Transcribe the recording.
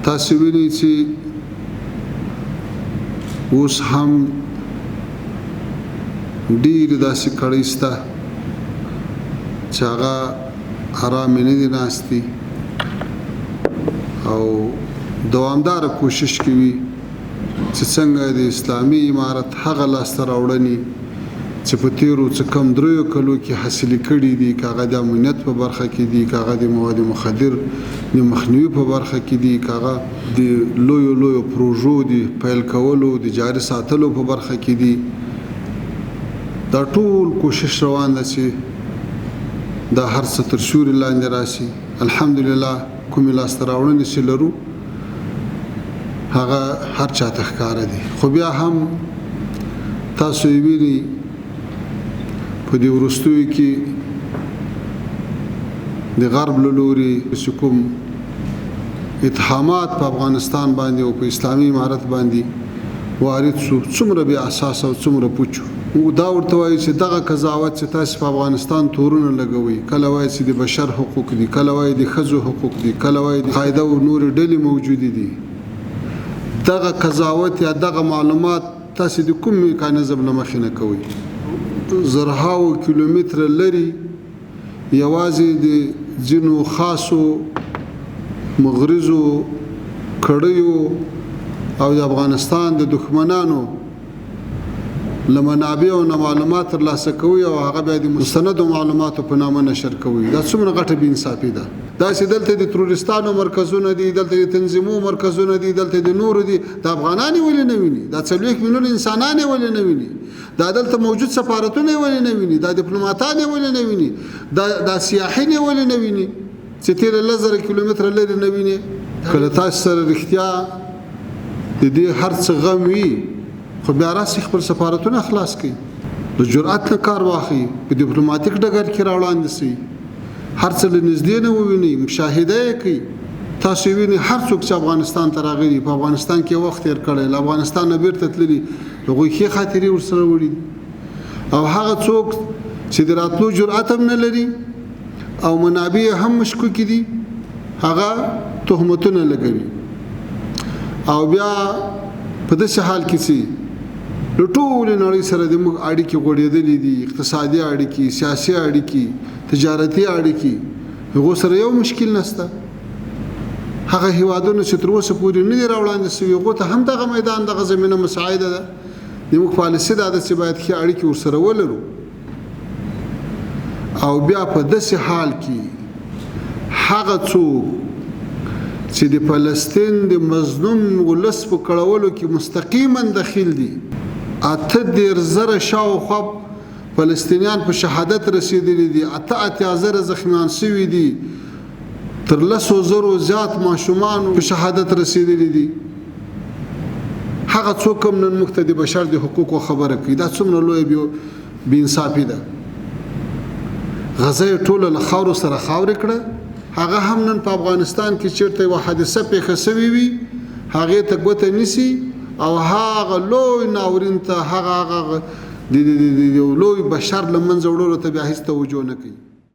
تاسو وینئ چې اوس هم ډېرې داسې کړۍ شته چې هغه ارامې نه دي ناستې او دوامداره کوشش کوي چې څنګه د اسلامي امارت هغه لاسته راوړنې چې په تېرو څه کم دریو کلو کې حاصلې کړې دي، که هغه د امنیت په برخه کې دي، که هغه د مواد مخدر د مخنیوي په برخه کې دي، که هغه د لویو لویو پروژو د پیل کولو د جاري ساتلو په برخه کې دي، دا ټول کوشش روان ده چې دا هر څه تر سیوري لاندې راشي. الحمدلله کومې لاسته راوړنې چې لرو هغه هر چاته ښکاره دي، خو بیا هم تاسو یې وینئ په دې وروستیو کې د غرب له لوري چې کوم اتهامات په افغانستان باندې او په اسلامي امارت باندې وارد شو، څومره بې اساسه او څومره پوچ. موږ دا ورته وایو چې دغه قضاوت چې تاسو په افغانستان تورونه لګوئ، کله وایي چې د بشر حقوق دي، کله وایي د ښځو حقوق دي، کله وایي د قاعده او نورې ډلې موجودې دي، دغه قضاوت یا دغه معلومات تاسو د کوم میکانیزم له مخې نه کوئ؟ زرهاوو کیلومتره لري یوازې د ځینو خاصو مغرضو کړیو او د افغانستان د دښمنانو له منابعو نه معلومات ترلاسه کوي او هغه بیا د مستندو معلوماتو په نامه نشر کوي. دا څومره غټه بې انصافي ده. داسې دلته د تروریستانو مرکزونه دي، دلته د تنظیمو مرکزونه دي، دلته د نورو دي، د افغانان یې ولې نه ویني؟ دا 40 میلیونه انسانان یې ولې نه ویني؟ دا دلته موجود سفارتونه یې ولې نه ویني؟ دا دیپلوماتان یې ولې نه ویني؟ دا سیاحین یې ولې نه ویني چې تېره 10,000 کیلومتره لرې نه ویني؟ که له تاسو سره رښتیا د دې هر څه غم وي، خو بیا راسي خپل سفارتونه خلاص کړئ، له جرأت نه کار واخلئ، په دیپلوماتیک ډګر کې راوړاندې شئ، هر څه له نږدې نه ووینئ، مشاهده یې کړئ. تاسو یې وینئ هر څوک چې افغانستان ته راغلي، په افغانستان کې وخت تېر کړی، له افغانستان نه بېرته تللي، هغوی ښې خاطرې ورسره وړي دي. او هغه څوک چې د راتلو جرأت هم نه لري او منابع یې هم مشکوکې دي، هغه تهمتونه لګوي. او بیا په داسې حال کې چې له ټولې نړۍ سره د موږ اړیکې غوړېدلې دي، اقتصادي اړیکې، سیاسي اړیکې، تجارتي اړیکې، هغو سره یو مشکل نشته. هغه هیوادونه چې تر اوسه پورې نه دي راوړاندې شوي، هغو ته هم دغه میدان، دغه زمینه مساعده ده. د موږ پالیسي دا ده چې باید ښې اړیکې ورسره ولرو. او بیا په داسې حال کې هغه څوک چې د فلسطین د مظلوم ولس په کړولو کې مستقیما دخیل دي، 38,000 شاوخوا فلسطینیان په شهادت رسېدلي دي، 88,000 زخمیان شوي دي، تر 10,000 زیات ماشومان په شهادت رسېدلي دي. هغه څوک هم نن موږ ته د بشر د حقوقو خبره کوي. دا څومره لویه بې انصافي ده. غزه یې ټوله له خاورو سره خاورې کړه. هغه هم نن په افغانستان کې چېرته یوه حادثه پېښه شوې وي، هغې ته ګوته نیسي او هغه لوی ناورین ته، هغه د یو لوی بشر له منځه وړلو ته بیا هېڅ توجه نه کوي.